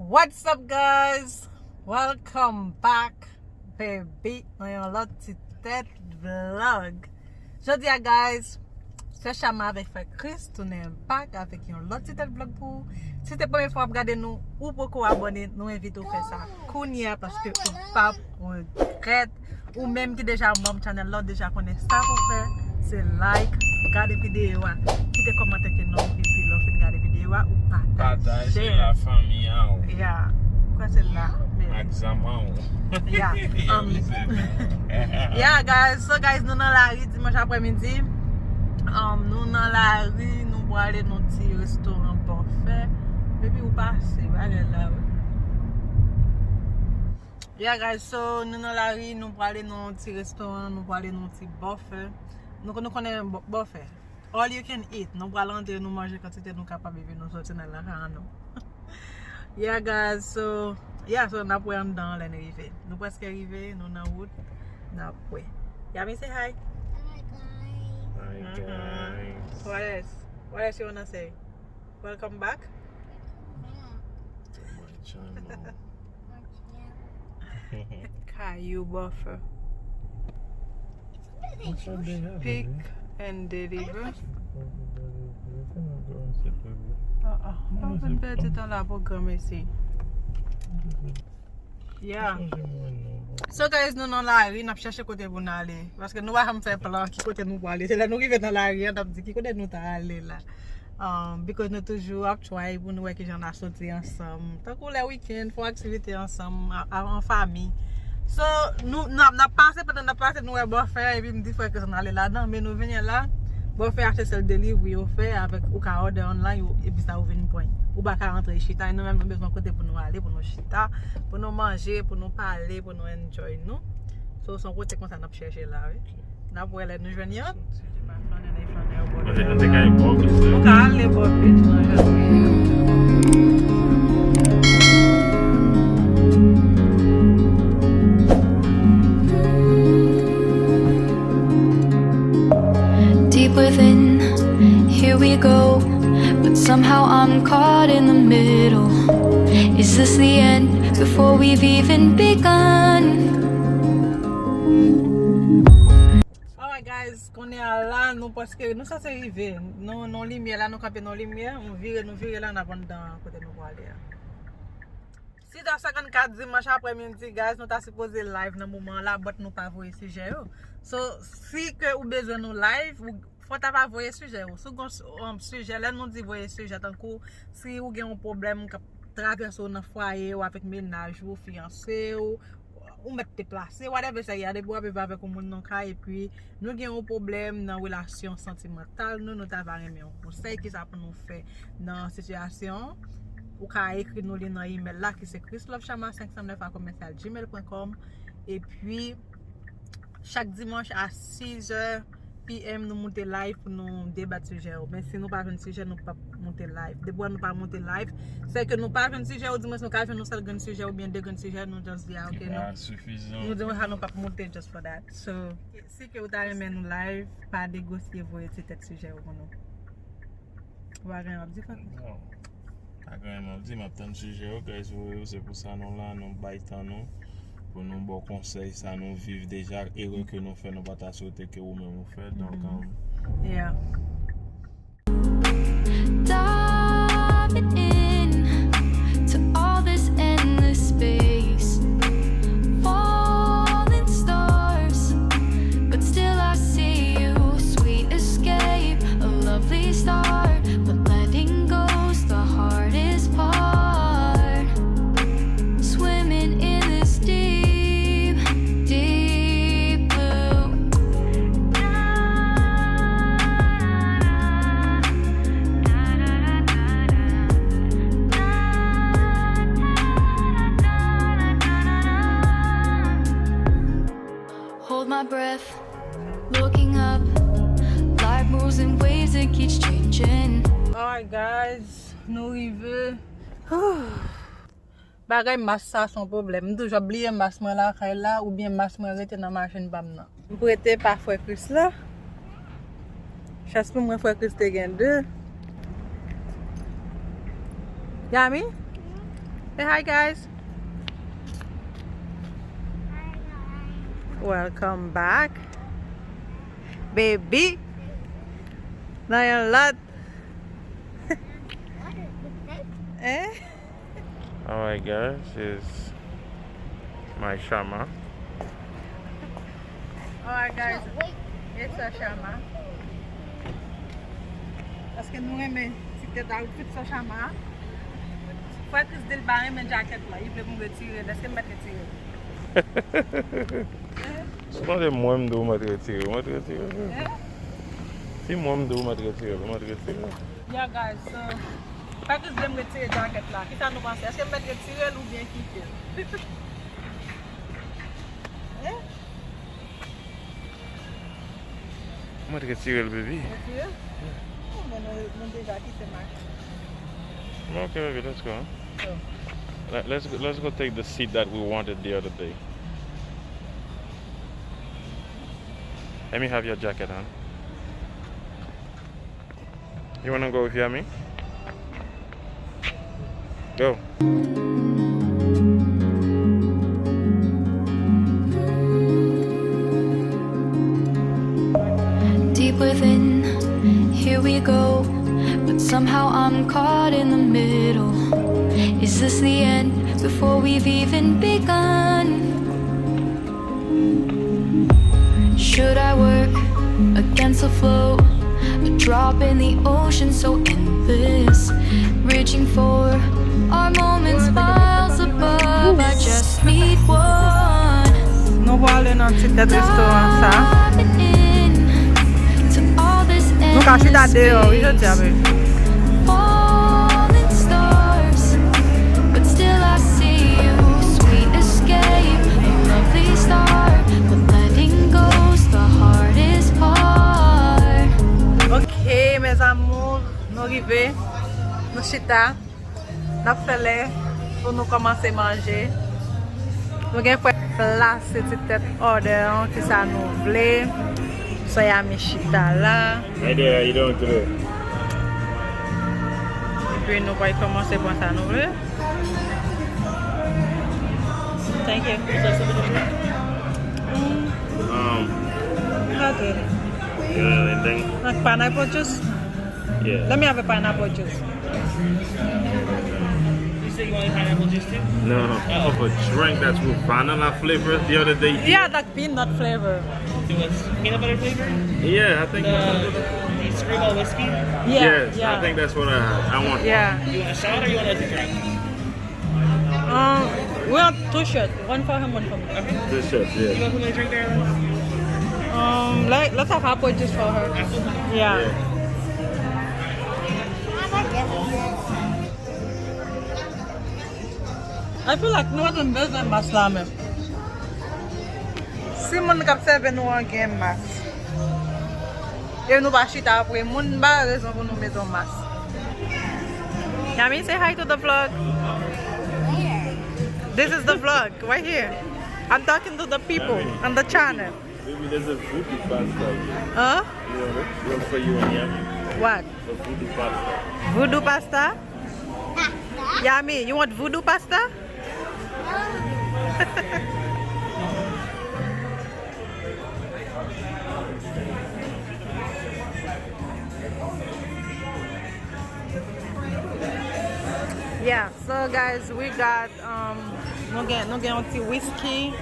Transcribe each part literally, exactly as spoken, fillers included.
What's up, guys? Welcome back, baby, nan yon lòt ti tèt vlog. Jodi a, guys, Sè Chama avèk Frè Chris tounen back avèk yon lòt ti tèt vlog pou ou. Si se premye fwa w ap gade nou, ou poko abòne, nou envite w fè sa kounye a paske ou p ap regrèt. Ou menm ki deja manm channel la, ou deja konnen sa pou fè, se like, gade videyo a, kite kòmantè ke non, epi lè w fin gade videyo a, ou pataje. Pataje la fanmi a w. Yeah. Kwa se la menm. Ak zanman w. Yeah. Yeah, guys. So, guys, nou nan lari dimanch aprèmidi. Um, nou nan lari, nou prale nan ti restoran bòfè. Epi ou pase, bagay la, wi. Yeah, guys, so nou nan lari, nou prale nan yon ti restoran, nou prale nan yon ti bòfè. Nou, nou konnen bò-, bòfè. All you can eat. Nou pral antre, nou manje kantite nou kapab epi nou soti nan lakay an nou. Yeah, guys, so, yeah, so n ap wè anndan an lè n rive. Nou prèske rive, nou nan wout, n ap wè. Yami, say hi. Hi, guys. Hi, guys. What else? What else you wanna say? Welcome back. Welcome back. Kayou bòfè. Pick and deliver. Ah, ah. Mwen vin pèdi tan la pou granmesi. Yeah. So, guys, nou nan lari, n ap chèche kote pou n ale. Paske nou pa janm fè plan ki kote nou prale. Se lè nou rive nan lari an, n ap di ki kote nou ta ale la. Um, because nou toujou ap try pou nou wè kijan n a soti ansanm. Tankou lè weekend, fè yon aktivite ansanm, a, a, an fanmi. So, nou, n ap, n ap pase, pandan n ap pase, nou wè bòfè, epi m di frè ke sa n ale ladan, men nou vini la, bòfè a se sèl delivery yo fè avèk, ou ka order online, ou, epi sa ou vin pran. Ou pa ka rantre chita, e nou menm nou bezwen kote pou nou ale, pou nou chita, pou nou manje, pou nou pale, pou nou enjoy nou. So, se yon kote konsa n ap chèche la, wi. N ap wè lè nou jwenn yon. Anfèt, nou te ka al bò beach la. Nou ka ale bò beach la, jodi. Deep within, here we go. But somehow I'm caught in the middle. Is this the end before we've even begun? Alright, guys, kounye a la, nou prèske, nou sanse rive. Nou, nou limyè la, nou kanpe nan limyè, nou vire, nou vire la, n ap anndan kote nou prale a. Sis è senkannkat dimanch aprèmidi, guys, nou ta sipoze live nan moman la, but nou pa voye sijè yo. So, si ke ou bezwen nou live, ou, fò ta pa voye sijè yo. Si w gen, um, sijè, lè nou di voye sijè, tankou, si ou gen yon pwoblèm k ap travèse w nan fwaye w avèk mennaj ou, fiyanse w, ou mèt deplase, whatever sa ye, depi w ap viv avèk yon moun nan kay, epi nou gen yon pwoblèm nan relasyon santimantal nou, nou ta va renmen yon konsèy, kisa pou nou fè nan sitiyasyon an, ou ka ekri nou li nan email la, ki se chrislovechama cinq cent neuf à commercial gmail point com, epi chak dimanch a sis è p m, nou moute live pou nou debat sijè yo. Men si nou pa jwenn sijè, nou p ap moute live. Depi nou pa moute live, se ke nou pa jwenn sijè, ou di mwen nou ka jwenn yon sèl grenn sijè oubyen de grenn sijè, nou just di, ah, ok, nou, nou di, ah, nou p ap moute just for that. So, si ke ou ta renmen nou live, pa negosye voye ti tèt sijè yo pou nou. Ou pa gen anyen w ap di, Frank? Non. Pa gen anyen m ap di, m ap tann sijè yo, guys, voye yo, se pou sa nou la, nou bay tan nou, pou nou ba w konsèy, sa nou viv deja, erè ke nou fè, nou pa ta swete ke ou menm ou fè, donk, um, yeah. Diving in to all this endless space. Falling stars, but still I see you. Sweet escape, a lovely start, but letting go's the hardest part. Swimming in this deep, deep blue. Hold my breath, looking up. Life moves in waves that keeps changing. Alright, guys, nou rive. Bagay mas sa se yon pwoblèm. M toujou ap bliye mas mwen lakay la, oubyen mas mwen rete nan machin pa m nan. M prete pa frè Chris la. Chans pou mwen, frè Chris te gen de. Yami? Say hi, guys. Welcome back. Baby. Nan yon lòt. Eh? Alright, guys, is my Shama. Alright, guys, it's a Shama. Paske nou renmen ti tèt outfit sa Shama. Frè Chris di l pa renmen jakèt la, li vle pou m retire l. Èske m mèt retire l? Si w mande mwen, m di w mèt retire l, mèt retire l. Eh? Si mwen, m di w mèt retire l, mèt retire l. Yeah, guys, so, Frè Chris vle m retire jakèt la. Kisa nou panse? Èske m mèt retire l oubyen kite l? Eh? Mwen te retire l, baby. Retire? Oh, men nou, nou deja kite Max. Ok, baby, let's go. So. Let, let's go, let's go take the seat that we wanted the other day. Let me have your jacket, hon. You wanna go with Yami? Go. Deep within, here we go. But somehow I'm caught in the middle. Is this the end before we've even begun? Should I work against the flow? A drop in the ocean so endless. Reaching for our moments miles above. I just need one. Nou prale nan ti tèt restoran sa. Diving into all this endless space. Nou ka chita deyò, wi, jodi a, baby. Falling stars, but still I see you. Sweet escape, a lovely start, but letting go's the hardest part. Ok, mes amours, nou rive, nou chita. N ap fè lè pou nou kòmanse manje. Nou gen frè Chris la, se ti tèt order an, kisa nou vle. Sè Yami chita la. Hey there, how you doing today? Epi nou pral kòmanse pran sa nou vle. Thank you. Um, nothing. You need anything? Like pineapple juice? Yeah. Let me have a pineapple juice. You say you wanted pineapple juice too? No, no. Oh. Of a drink that's with vanilla flavor the other day. Yeah, like peanut flavor. Do a peanut butter flavor? Yeah, I think the, the Screamo whiskey? Yeah, yes, yeah. I think that's what I, I want. Yeah. You want a shot or you want a drink? Um, we want two shots. One for him, one for me. Okay. Two shots, yeah. You want something to drink there? Um, let, let's have apple juice for her. Apple? Yeah. Yeah. I feel like nou pa t bezwen mas la menm. Si moun k ap sèvi nou an gen mas. E nou pa chita apre moun, m pa wè rezon pou nou met yon mas. Yami, say hi to the vlog. Where? This is the vlog, right here. I'm talking to the people on the channel. Baby, there's a voodoo pasta here. Huh? You know, one for you and Yami. What? A voodoo pasta. Voodoo pasta? Yami, you want voodoo pasta? Yeah, so guys, we got, um, nou gen, nou gen yon ti whisky,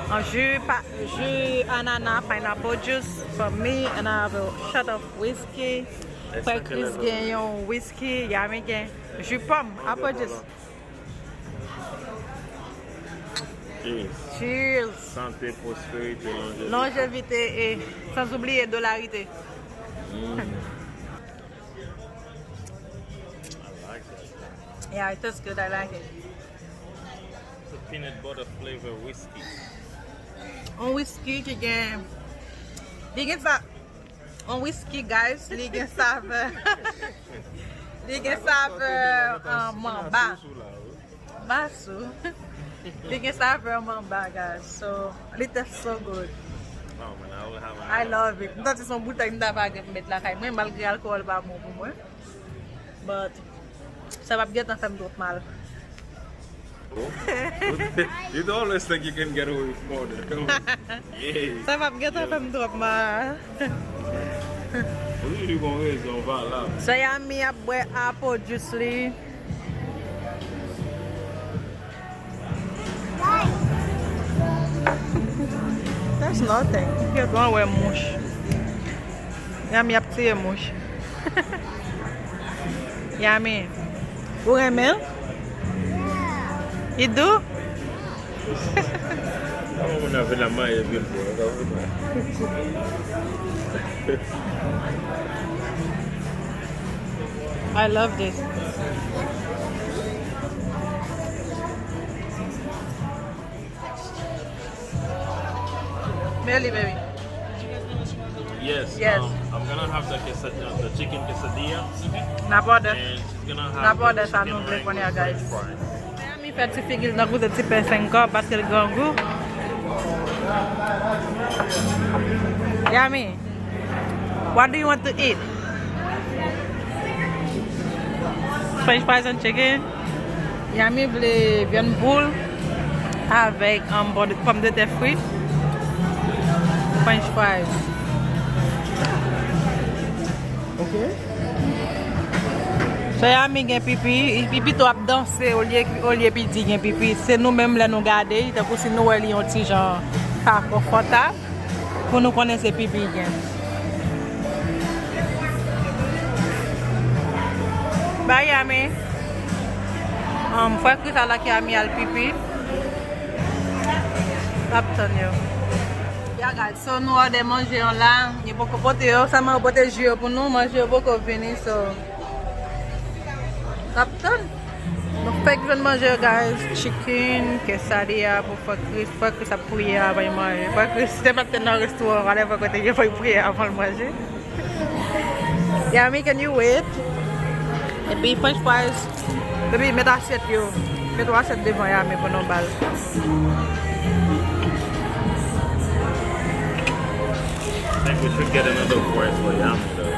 um, jus, pa, jus anana, pineapple juice for me, and I have a shot of whiskey. Frè Chris gen yon whisky, Yami gen jus pòm, apple juice. Cheers. Cheers. Sante, pwosperite, lonjevite. Lonjevite e sans oublier dolarite. Mm. I like that. Yeah, it tastes good. I like it. It's a peanut butter flavor whiskey. Un whisky ki gen, li gen sa, un whisky, guys, li gen savè. Li gen savè, uh, manba. Masou. Li gen savè manba, guys. So, li te so good. Oh, man, I will have another. I love it. M santi se yon boutèy m ta va gen pou met lakay mwen, malgre alkòl pa bon pou mwen. But, sa p ap gentan fè m twòp mal. You always think you can get away with murder. Sa p ap gentan fè m twòp mal. Ou toujou gon rezon valab. Sè Yami ap bwè apple juice li. That's nothing. Yo dwa wè mouch. Yami ap tiye mouch. Yami, ou renmen l? Li dou? Kòman moun nan vin la manje vil pou I love this. Meli, baby. Yes, yes. Um, I'm gonna have the quesad- uh, the chicken quesadilla. N ap order. And she's gonna have the chicken wrangler French fries. Yami fè ti figi l nan kote ti pen senk kòb paske l grangou. Yami, what do you want to eat? French fries and chicken? Yami vle vyann poul avèk um, pòmdetè fri. French fries. Ok. Sè Yami gen pipi, li pito ap danse olye, olye piti gen pipi. Se nou menm lè nou gade, tankou si nou wè li yon ti jan pa konfòtab, pou nou konnen se pipi gen. Bay Yami. Um, frè Chris al ak Yami al pipi. L ap tann yo. Ya, guys. So, nou òdè manje an la, yo poko pote yo, sèlman yo pote ji yo pou nou, manje yo poko vini, so. N ap tann. Nou fèk jwenn manje yo, guys. Chicken, quesadilla pou frè Chris. Frè Chris ap priye avan l manje. Frè Chris, si te pa t nan restoran, whatever kote l ye, fò l priye avan l manje. Yami, can you wait? Epi french fries. Baby, met asyèt yo. Met yon asyèt devan Yami pou nou ba l. I think we should get another fork for Yami, though.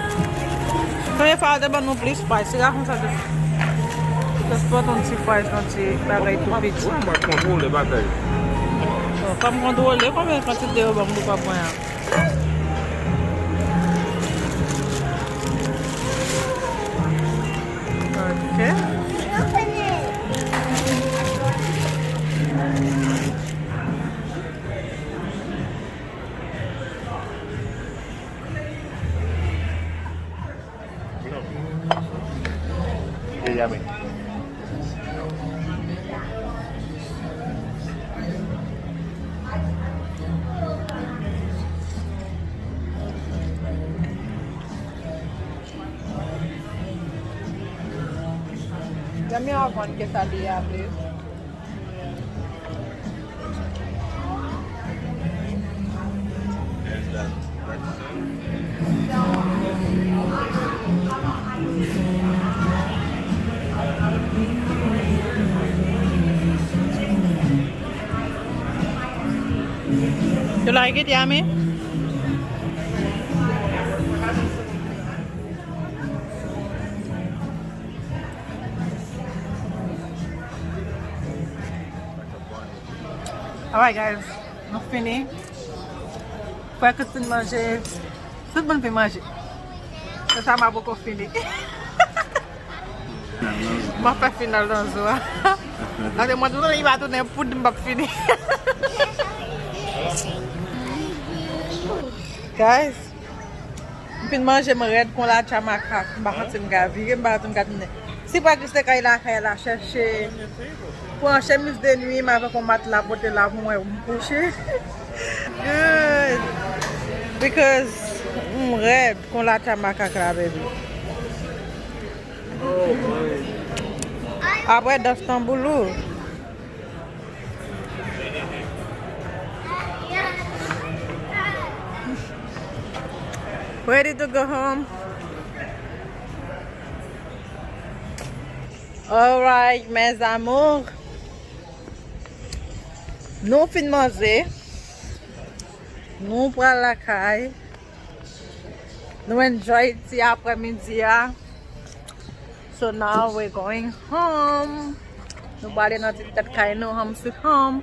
Premye fwa, yo te ban nou plis fries. Se ka konsa, just, just pran yon ti fries, yon ti bagay tou piti. Ou pa kontwole bagay. Bon, fò m kontwole konbyen kantite yo ban m pou pa pran an. Ok. E Yami. Yami, I want quesadilla, please. You like it, Yami? Alright, guys, nou fini. Frè Christine manje. Tout moun fin manje. Se sa, m poko fini. M ap fè final nan zo a. Paske mwen, tout moun li va tounen poud, m p ap fini. Guys, m fin manje, m rèd kon latcha makak. M pa santi m ka vire, m pa santi m ka tounen. Si pa Chris te kay lakay la chèche pran chemiz de nwi m avèk yon matla pote la pou mwen pou m kouche. Good. Because m rèd kon latcha makak la, baby. Apre dans tanboulou. Ready to go home? Alright, mes amours. Nou fin manje. Nou pral lakay. Nou enjoy ti aprèmidi a. So now we're going home. Nou prale nan ti tèt kay nou, home sweet home.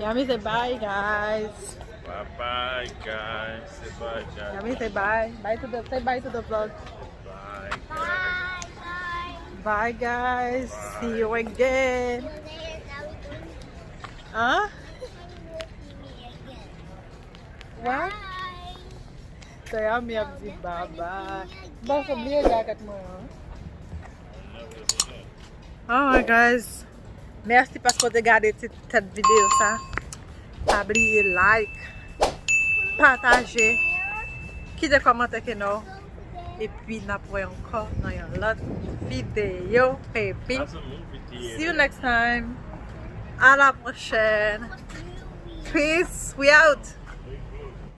Yami say bye, guys. Bye bye, guys. Say bye, guys. Yami say bye. Bye to the, say bye to the vlog. Bye, guys. Bye, guys. See you again. Huh? What? Say Yami ap di bye bye. Bon, fò bliye jacket mwen an. Alright, guys. Mèsi paske w te gade ti tèt videyo sa. Pa bliye like, pataje, kite kòmantè ke nou. Epi n ap wè ankò nan yon lòt videyo, baby. That's a movie theater. See you next time. À la prochaine. Peace. We out.